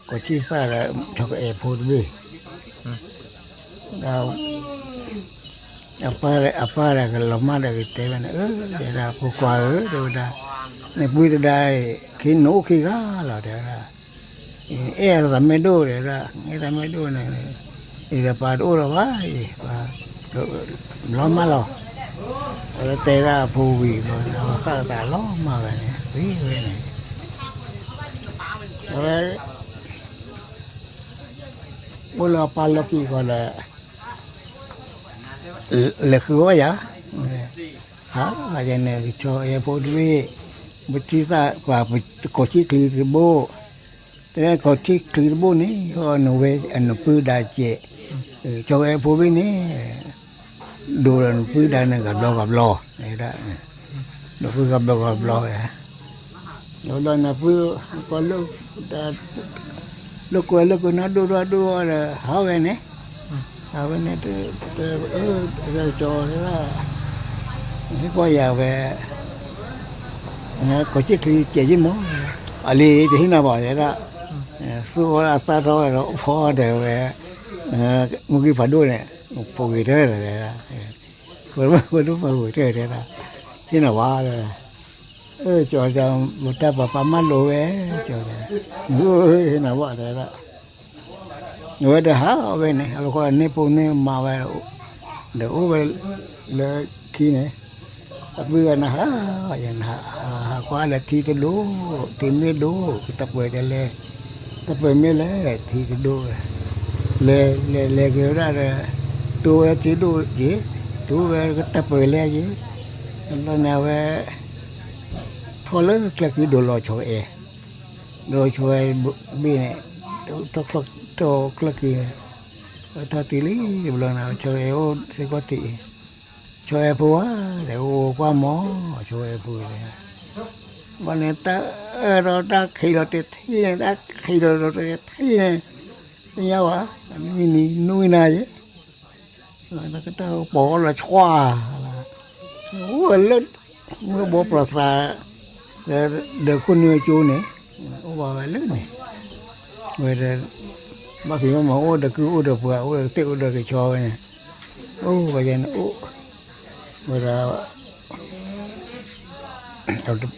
ကိးဆံၣ်သၣ်ဒီး ဆီကအဲၣ်ဖိတဘ့ၣ်, ဒီး အပၢ်ဒီး အပၢ်ဒီးကလီၤမၢ်ဒီးကတဲဝဲန့ၣ်, အၢ တဲဒၣ် ဖိခွါဧၢ တဲဝဲဒၣ်, နပုၢ်တဒါအံၤ ခ့နအိၣ်ခံဂၤလီၤ တဲဝဲဒၣ်, အဲၣ်သးမ့ၢ်ဒိၣ် တဲဝဲဒၣ်, အဲၣ်သးမ့ၢ်ဒိၣ်န့ၣ် အံၤဒီးပှၤတအိၣ်လၢၤဘၣ် အံၤ ပှၤ လီၤမၢ်လီၤ, အဝဲတဲဒၣ်အဖိဝံၤဘျီ အဝဲဃၣ်လီၤသးလီၤမၢ်ဝဲန့ၣ် သံဝဲန့ၣ်, အဝဲ အိၣ်လၢအပၢ်လီၢ်ခံဃီဒီး လဲၤဃုအီၣ်ယၤ, ဟးယၤန့ၣ် ဆီအဲၣ်ဖိတဘ့ၣ်, ပထံၣ်သးပှၤ ကိးဆံၣ်ချံတဘိၣ်, တဲကိးဆံၣ်ချံတဘိၣ်န့ၣ် နဝဲ နပုၢ်ဒါကဲး, ဆီအဲၣ်ဖိဘ့ၣ်န့ၣ် ဒိၣ်ဒီးနပုၢ်ဒါန့ၣ် ဂၤဘျီဂၤဘျီ, ဒိၣ်ဖုဂၤဘျီဂၤဘျီဝဲ, ဒီးနပုၢ် ကီၢ်လၢ လၢကွဲလၢကွဲနၤဒိၣ်ထီၣ်ဒိၣ်ထီၣ်ဒီး ဟးဝဲန့ၣ်, ဟးဝဲန့ၣ် တဲ ကၠီတဲဒၣ်, ဟ့ၣ်ကီၢ်ယၤဝဲ ကိးဆံၣ်ချံကဲးယ့ၢ်မး, အလံ တဟ့ၣ်နၤဘၣ်တဲဒၣ်, သူၣ်အီၣ်အသၣ်ထီၣ်ဝဲဒီး ဖီဒီးဝဲ မုၢ်ဂံၢ်ဖးဒိၣ်န့ၣ် ဖိးဂ့ၤတၢၢ်ဒီးတဲဒၣ်, ဖိဒိၣ်ဖိးဂ့ၤတၢၢ်တဲဒၣ်, ဟ့ၣ်နၤဘၣ်တဲ, ကၠီ မတၢ်ပှၤပာ်မၢ်လိာ်ဝဲ, ကၠီ ဟ့ၣ်နၤဘၣ်တဲဒၣ်, အဝဲဒီးဟးဝဲန့ၣ် အလီၢ်ခီန့ၢ်ပိာ်န့ၢ်မါဝဲ, ဒီးအိၣ်ဝဲလၢခံန့ၣ်, အပုၢ်ဂၤနဟး, ယနဟး, ဟးကွၢ်လၢထံတဒိၣ်, ထံမ့ၢ်ဒိၣ် တၢ်ပှဲၤတလဲ, တၢ်ပှဲၤမ့ၢ်လဲၣ် ထံတဒိၣ်ဝဲ, လဲၤလဲၤလဲၤက့ၤဝဲဒၣ်ဒီး, တိဝဲထံဒိၣ်က့ၤ, တိဝဲတၢ်ပှဲၤလဲၣ်က့ၤ, လီၤန့ၣ်အဝဲ ထီၣ်လၢချၢခံဒိးလီၤဆီအဲၣ်, ဒိးဆီအဲၣ်ဘ့ၣ်န့ၣ်, ထီၣ်ချၢခံန့ၣ်, ထီၣ်တုၤလံတဘျီန့ၣ် ဆီအဲၣ်အိၣ်စ့ၢ်ကီးတ့ၢ်, ဆီအဲၣ်ဖိဧၢ, ဒီးအိၣ်ကွၢ်မး, ဆီအဲၣ်ဖိန့ၣ်, ဘၣ်န့ၣ် တၢ်အၢၣ်ဒီးတၢ်ခံးလီၤတထံၣ်န့ၣ်, တၢ်ခံးလီၤတထံၣ်န့ၣ်, သ့ၣ်ညါဘၣ်, နွံနံၤနွံနၤယဲ တၢ်ကတၢၢ်ပိာ်လီၤဆွါ, အိၣ်ဝဲလၢ မုၢ်ဘီပျီသး, ဒီးခိၣ်နူာ်အကၠိန့ၣ်, အိၣ်ဘၣ်ဝဲလၢန့ၣ်, ဝဲဒီး, ဘၣ်ဖံးမ့ၢ်မၤအိၣ်ဒီးကုၢ်အိၣ်ဒီးပှၤအိၣ်ဒီးကသ့ၣ်အိၣ်ဒီးကဆီဝဲန့ၣ်, အိၣ်ဝဲယဲန့ၣ်အိၣ်, ဝဲဒီး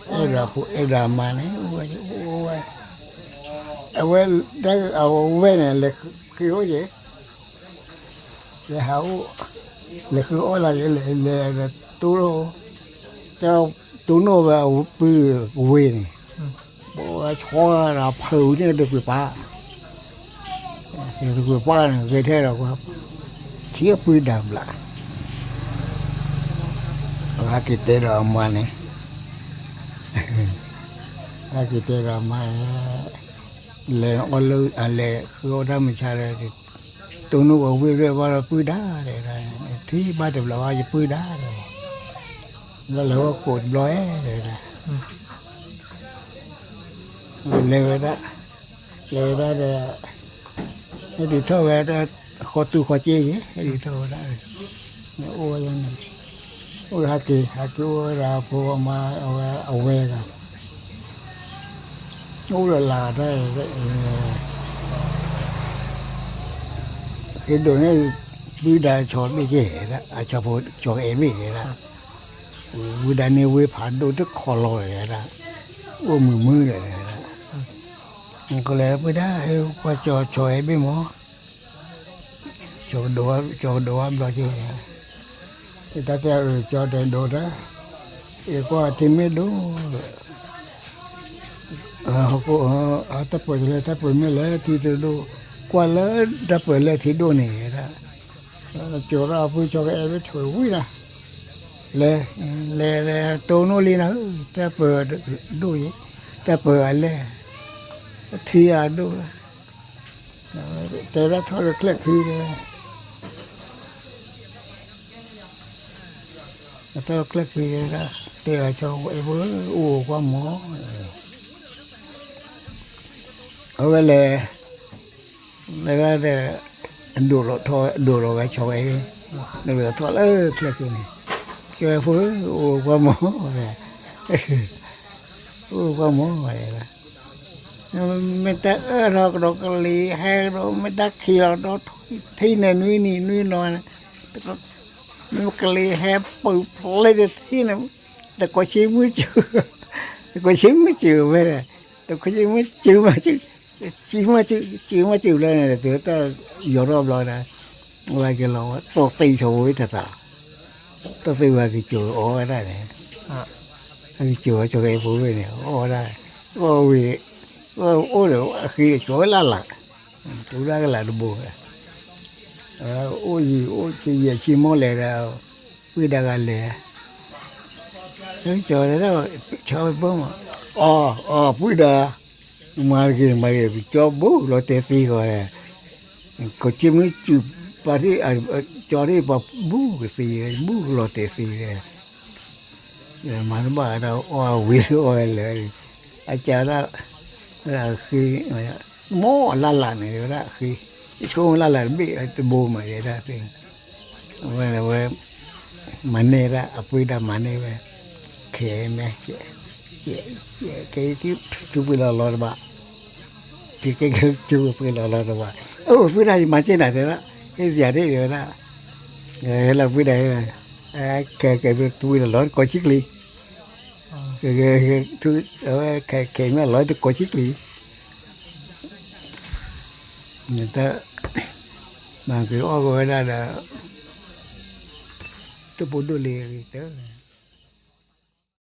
အဲၣ်ဒိးဖိအဲၣ်ဒိးမါန့ၣ်, အိၣ်ဝဲ, အဝဲ, အဝဲန့ၣ် လဲၤဃုအိၣ်ယဲ, လဲၤဟးအိၣ်, လဲၤဃုအီၣ်လၢယဲ လဲၤလဲၤဒီးတိၢ်, တိၢ်နီၣ်ဝဲအပုၢ်ဝ့ၢ်န့ၣ်, ဘၣ်ဝဲဆီဒီးဖုးန့ၢ်တကွံာ်ပၢ် တကွံာ်ပၢ်န့ၣ် ဂဲၤထဲဒီးကွၢ်, ထံအပုၢ်ဒၣ်ဘျး, ဟဲက့ၤတဲဒီးအမါန့ၣ်, ဟဲက့ၤတဲဒီးအမါန့ၣ်, လဲၤအီၣ်လၢအလဲၤဃုအီၣ်တၢ်မုၢ်ဆါဒီး, တိၢ်နီၣ်ဝဲဝ့ၢ်ရဲၣ်ဘၣ်ဒီးပုၢ်ဒၣ်, ထံဘၣ်တဘျီဘၣ်ယပုၢ်ဒၣ်ဒီး, လၢလဲၤဝဲကိးတဘျီအဲၣ်ဒီး လဲၤဝဲဒၣ်, လဲၤဝဲဒၣ်ဒီး, ဟဲဒုးထီၣ်ဝဲဒၣ်, ဃီတူၢ်ဃီစ့ယဲ, ဟဲဒုးထီၣ်ဝဲဒၣ်, အိၣ်ဝဲန့ၣ်, အိၣ်ဟဲက့ၤ ဟဲက့ၤအိၣ်ဝဲဒၣ်အဖိအမါအဝဲ, အဝဲဂၤ, အိၣ်ဒီးလၢတၢ် ဃ့ဒိးန့ၢ်, ပုၢ်ဒါဆီဘ့ၣ်က့ၤဒၣ် အဆီဖိဆီကအဲၣ်ဘ့ၣ်ဒၣ်, ဝံဒၣ်န့ၣ်ဝ့ၢ်ဖးဒိၣ်တခီလီၤဒၣ်, အိၣ်မုာ်မုာ်ဒၣ်, ကလဲၤပုၢ်ဒၣ် ကွၢ်ကၠီဆီအဲၣ်ဘ့ၣ်မး, ကၠီကဒိးဝဲဘျီက့ၤ, တၢ်တဲအၢၣ်ကၠီတဲဒိးတၢ်, အကွၢ်ထံမ့ၢ်ဒိၣ် ဟီၣ်ခိၣ်, တၢ်ပှဲၤတလဲၣ် တၢ်ပှဲၤမ့ၢ်လဲၣ်ထံတဒိၣ်, ကွၢ်လၢတၢ်ပှဲၤလဲၣ်ထံဒိၣ်န့ၣ်ဒၣ်, ကၠီထီၣ်အပုၢ်ကၠီကအဲၣ်ဘ့ၣ်ထွဲဝံၤဒၣ်, လဲၤ, လဲၤလဲၤတိၢ်နီၣ်လံနၤ, တၢ်ပှဲၤဒိၣ်ယဲ, တၢ်ပှဲၤအလဲၣ်, ထံအဒိၣ်လၢ, တဲဒၣ်ထီၣ်လၢချၢၣ်ခံတဲ အထီၣ်ကျဲၢ်ခံဒၣ်, တဲလီၤဆီဝဲဖိ အိၣ်ကွၢ်မး, အဝဲလဲၤ, လဲၤဒၣ်ဒီး, ဒိၣ်လီၤထီၣ် ဒိၣ်လီၤဝဲဆီဝဲ, ဒိၣ်လီၤထီၣ်လၢကျဲၢ်ခံန့ၣ်, ဆီဝဲဖိ အိၣ်ကွၢ်မး, အိၣ်ကွၢ်မးဝဲ, ဝဲ, ဝဲ မ့ၢ်တၢ်အၢၣ်ထီၣ်ကဒီးကလံၤဟဲကဒီး မ့ၢ်တၢ်ခံးလီၤဒီးထံန့ၣ် နွံနံၤနွံလီၤန့ၣ်, မ့ၢ်ကလံၤဟဲပူၤဖျဲးတထံၣ်န့ၣ်, တကိးဆံမုၢ်စူၤ, တကိးဆံမုၢ်စူၤဝဲ, တကိးဆံမုၢ်စူၤမးစူၤ, စံမးစူၤ စံမးစူၤလီၤန့ၣ် တုၤတၢ်ယီၤထီၣ်ဘျီဒၣ်, ဝဲက့ၤလီၤဝဲ တီၢ်သံဆိဝဲတသး, တီၢ်သံဝဲကစၢၤအီၣ်ဝဲဒၣ်န့ၣ် အကစၢၤဝဲဆိကဲဖိဝဲန့ၣ် အီၣ်ဝဲဒၣ်, အီၣ်ဝံၤ, အိၣ်ဒီးအဃ့ဆိဝဲလၢ်လၢ်, တူၢ်ဒၣ်ကလၢ်တဘိ, အိၣ်ယံၤအိၣ်ဆံယဲၢ်ဆံမီၢ်လဲၤဒီး, ဝံၤဒၣ်ဂၤလဲၤ, ကၠီၤဒၣ်, ဆီဘၢမး, အီၤ, အီၤ ပှံၢ်ဒီး, မၤတဂ့ၤ မၤတဂ့ၤ ကကၠီဘိလီၤတဲာ်သံဂီၤ, ကီၢ်ဆံမုၢ်စူၤ, ပှၤ, ကၠီဒၣ်ပှၤဘူၣ်ကသံ, ဘူၣ်ကလီၤတဲာ်သံ, မၤတဘၣ်ဒၣ်အီၣ်ဝံၤအီၣ်ဝဲလၢာ်, အကၢဒၣ်, ဝဲဒၣ်ဃ့, မ့ၢ်အလၢ်လၢ်န့ၣ် ဝဲဒၣ်ဃ့, ဆိလၢ်လၢ်တဘ့ၣ်တဘိမးဒၣ်, ဝဲဝဲ, မၤန့ၢ်ဒၣ်အပှ့ၤဒၣ်မၤန့ၢ်ဝဲ, ခဲမ့ၢ်, ကဲ, ထူပှ့ၤလီၤလီၤတဘၣ်, ကဲကဲထူပှ့ၤလီၤလီၤတဘၣ်, အိၣ်ပှ့ၤဒၣ်ယမၤစ့ၢ်နၤတဲဒၣ်, ဟ့ၣ်ယၤဒၣ်ဝဲဒၣ်, ဟဲလီၤပှ့ၤဒၣ်, ကဲကဲထူပှ့ၤလီၤလီၤတကိးဆံကျံၤ, ကဲ, ခဲမ့ၢ်လီၤတကိးဆံကျံၤ, နတၢ်, မၤက့ၤအီၣ်ကဝဲဒၣ်ဒီး, တပိဒိၣ်လံတၢ်